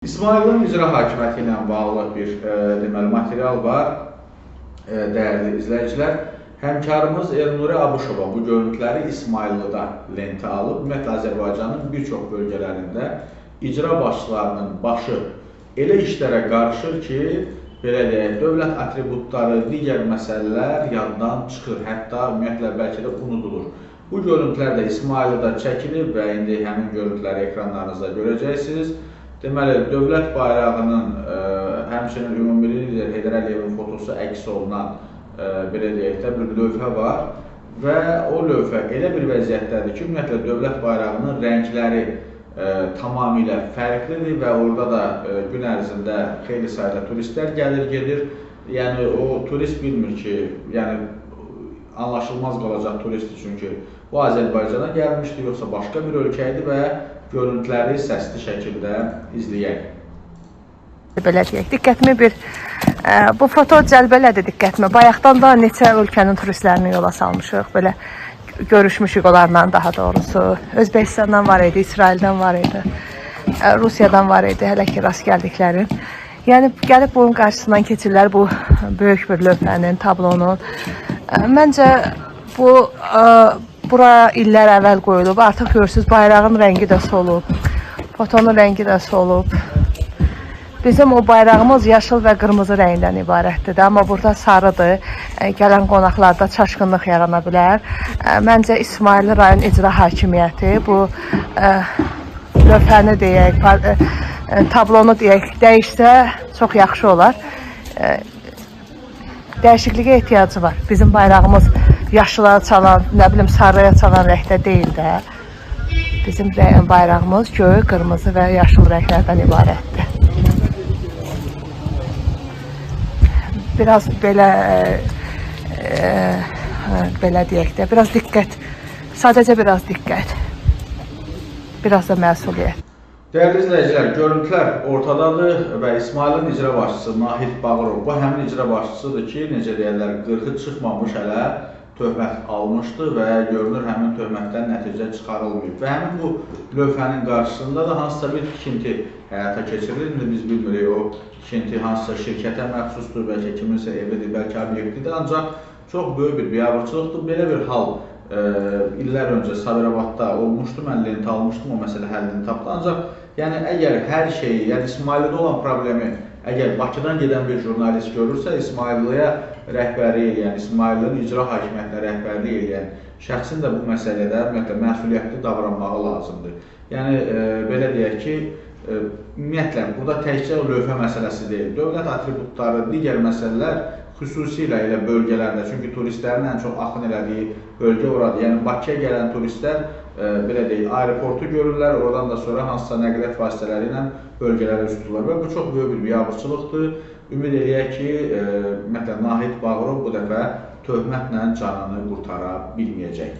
İsmayılın icra hakimiyyəti ilə bağlı bir deməli material var, dəyərli izləyicilər. Həmkarımız Elnuri Abuşova bu görüntüləri İsmayıllıda lentə alıb. Ümumiyyətlə, Azərbaycanın bir çox bölgələrində icra başçılarının başı elə işlərə qarışır ki, belə deyək, dövlət atributları, digər məsələlər yaddan çıxır, hətta ümumiyyətlə bəlkə də unudulur. Bu görüntülər də İsmayıllıda çəkilib və indi həmin görüntüləri ekranlarınızda görəcəksiniz. Deməli, dövlət bayrağının, həmçinin ümummilli lider Heydər Əliyevin fotosu əks olunan, belə deyək də, bir lövhə var və o lövhə elə bir vəziyyətdədir ki, ümumiyyətlə, dövlət bayrağının rəngləri tamamilə fərqlidir və orada da gün ərzində xeyli sayda turistlər gəlir, gedir. Yəni, o turist bilmir ki, yəni, anlaşılmaz qalacaq turistdir, çünki bu Azərbaycana gəlmişdi, yoxsa başqa bir ölkə idi və görüntüləri səsli şəkildə izləyək. Belə deyək, diqqətimi bir, bu foto cəlb elədi diqqətimi. Bayaqdan da neçə ölkənin turistlərini yola salmışıq, belə görüşmüşük onlarla daha doğrusu. Özbəkistandan var idi, İsraildən var idi, Rusiyadan var idi, hələ ki rast gəldiklərin. Yəni, gəlib bunun qarşısından keçirlər bu böyük bir lövhənin, tablonun. Məncə bu, bura illər əvvəl qoyulub, artıq görürsünüz, bayrağın rəngi də solub, fotonun rəngi də solub. Bizim o bayrağımız yaşıl və qırmızı rəngdən ibarətdir də, amma burada sarıdır. Gələn qonaqlarda çaşqınlıq yarana bilər. Məncə İsmayıllı rayon icra hakimiyyəti bu lövhəni deyək, tablonu deyək, dəyişsə çox yaxşı olar. Dəyişikliyə ehtiyacı var. Bizim bayrağımız yaşıla çalan, nə bilim, sarıya çalan rəngdə deyil də. Bizim bayrağımız göy, qırmızı və yaşıl rənglərdən ibarətdir. Biraz belə, belə deyək də, biraz diqqət, sadəcə biraz diqqət, biraz da məsuliyyət. Dəyərli izləyicilər, görüntülər ortadadır və İsmayılın icra başçısı Nahid Bağırov, bu həmin icra başçısıdır ki, necə deyərlər, qırxı çıxmamış hələ töhmət almışdı və görünür həmin töhmətdən nəticə çıxarılmayıb. Və həmin bu lövhənin qarşısında da hansısa bir tikinti həyata keçirilir. İndi biz bilmirik o tikinti hansısa şirkətə məxsusdur, bəlkə kiminsə evidir, bəlkə obyektidir, ancaq çox böyük bir biabırçılıqdır. Belə bir hal illər öncə Sabirabadda olmuşdu, mən lentə almışdım, o məsələ həllini tapdı. Ancaq yəni, əgər hər şeyi, yəni İsmayıllıda olan problemi əgər Bakıdan gedən bir jurnalist görürsə, İsmayıllıya rəhbərlik eləyən, İsmayıllının icra hakimiyyətinə rəhbərlik eləyən şəxsin də bu məsələdə ümumiyyətlə məsuliyyətli davranmağı lazımdır. Yəni, belə deyək ki, ümumiyyətlə, burada təkcə lövhə məsələsi deyil, dövlət atributları, digər məsələlər xüsusilə elə bölgələrdə, çünki turistlərin ən çox axın elədiyi bölgə oradır. Yəni, Bakıya gələn turistlər, belə deyək, aeroportu görürlər, oradan da sonra hansısa nəqliyyat vasitələri ilə bölgələrə üz tuturlar və bu çox böyük bir biabırçılıqdır. Ümid eləyək ki, ümumiyyətlə, Nahid Bağırov bu dəfə töhmətlə canını qurtara bilməyəcək.